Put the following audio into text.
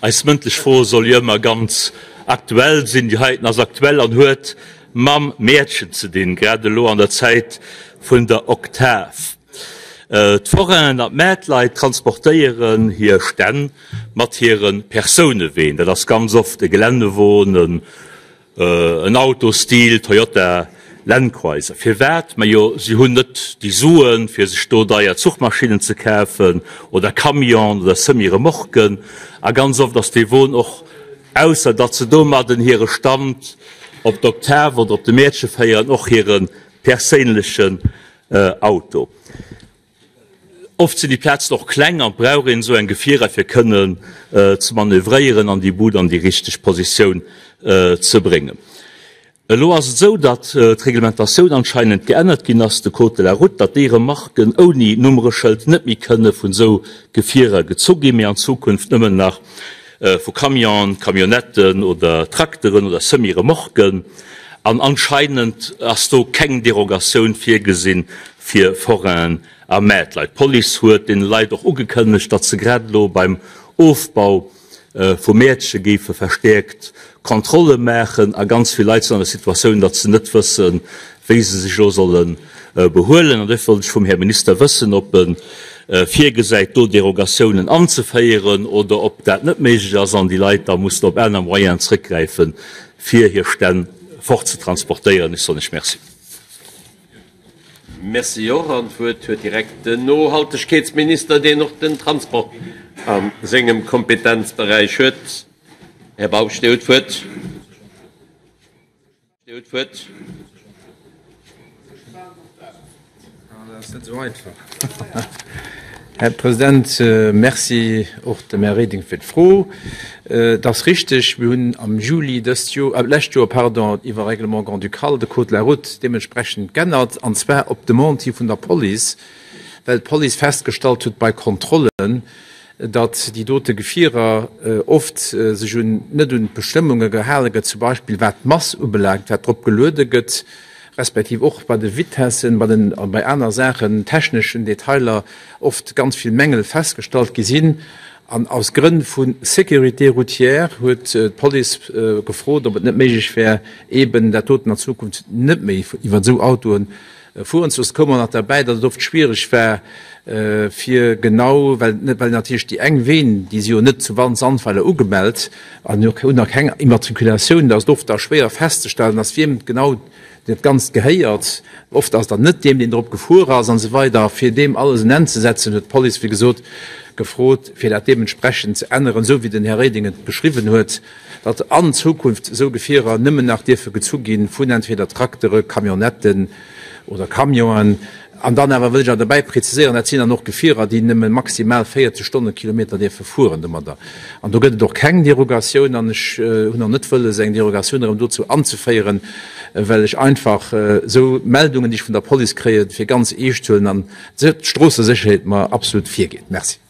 Eis mëndlech Fro soll jo ëmmer ganz aktuell sinn. Déi heiten ass aktuell an huet mam Mäertchen ze dinn, grad elo an der Zäit vun der Oktav. D'Forainen an d'Maartleit transportéieren hir Stänn mat hire Persouneween. Dat ass ganz oft e Geländewon, en En Auto Stil Toyota Landcruiser. Firwat? Majo si hunn net déi Suen fir sech do deier Zuchmaschinnen ze kafen oder Camionen oder Semi-Remorquen. A ganz oft ass dee Won och, ausser datt se domadden hire Stand op d'Oktav oder op de Mäertche féieren, och hire perséinlechen Auto. Oft sinn déi Plazen och kleng an brauch een esou eng Gefierer fir kënnen ze manövréieren an déi Bud an déi richteg Positioun ze bréngen. Elo ass et esou, datt d'Reglementatioun anscheinend geännert ginn ass, de Code de la route, datt déi Remarquen ouni Nummereschëld net méi kënne vun esou Gefierer gezu ginn, mee an Zukunft nëmmen nach vu Camionen, Camionnetten oder Trakteren oder Semi-Remorquen. An anscheinend ass do keng Derogatioun virgesinn fir Forainen a Maartleit. D'Police huet deene Leit och ugekënnegt, datt se grad elo beim Ofbau vu Mäertche géife verstäerkt Kontrolle maachen. A ganz vill Leit sinn an der Situatioun, datt se net wëssen, wéi se sech elo solle behuelen. An duerfir wollt ech vum Här Minister wëssen, ob e virgesäit, do Derogatiounen anzeféieren oder ob dat net méiglech ass an déi Leit da mussen op aner Moyenen zrëckgräifen, fir hir Stänn fortzetransportéieren. Ech soen lech Merci. Merci och. An d'Wuert huet direkt den Nohaltegkeetsminister, deen och den Transport a sengem Kompetenzberäich huet. Här Bausch, Dir hutt d'Wuert. Dir hutt d'Wuert. Dat ass net esou einfach. Här President, Merci och dem Här Reding fir d'Fro. Et ass richtig, mir hunn am Juli dëst Joer, d'lescht Joer, pardon, iwwer Règlement grand-ducal de Code de la route deementsprechend g'ännert, an zwar op Demande hi vun der Police, well d'Police festgestallt huet bei Kontrollen, datt déi dote Gefierer oft sech un net un d'Bestëmmunge gehale gëtt, zum Beispill wat d'Mass ubelaangt, wat drop geluede gëtt, respektiv och bei de Vitessen, bei den, a bei aner Saachen, techneschen Detailer oft ganz vill Mängel festgestallt gi sinn. An aus Grënn vu Sécurité routière huet d'Police gefrot, ob et net méiglech wär, eeben dat doten an Zukunft net méi iwwer esou Autoe fueren ze loossen. Et koum och nach derbäi, datt et oft schwiereg war, fir genau, well net, well natierlech déi eng Ween, déi si jo net zu Sandweiler ugemellt an hunn och keng Immatrikulatioun, datt et oft da schwéier festzestellen ass, wiem genau dat Ganzt gehéiert. Oft ass dann net deem, deen drop gefuer ass an esou weider. Fir deem alles en Enn ze setzen, huet d'Police, wéi gesot, gefrot, fir dat deementsprechend ze änneren, esou wéi den Här Reding et beschriwwen huet, datt an Zukunft esou Gefierer nëmmen nach dierfe gezu gi vun entweder Traktere, Camionnetten oder Camionen. An dann awer wëll ech awer derbäi preziséieren, dat sinn dann och Gefierer, déi nëmme maximal 40 Stonnekilometer dierfe fueren domadder. An do gëtt et och keng Derogatioun. An ech hunn och net wëlles, eng Derogatioun erëm dozou anzeféieren, well ech einfach esou Meldungen, déi ech vun der Police kréien, fir ganz eescht huelen an d'Stroossesécherheet mer absolut virgeet. Merci.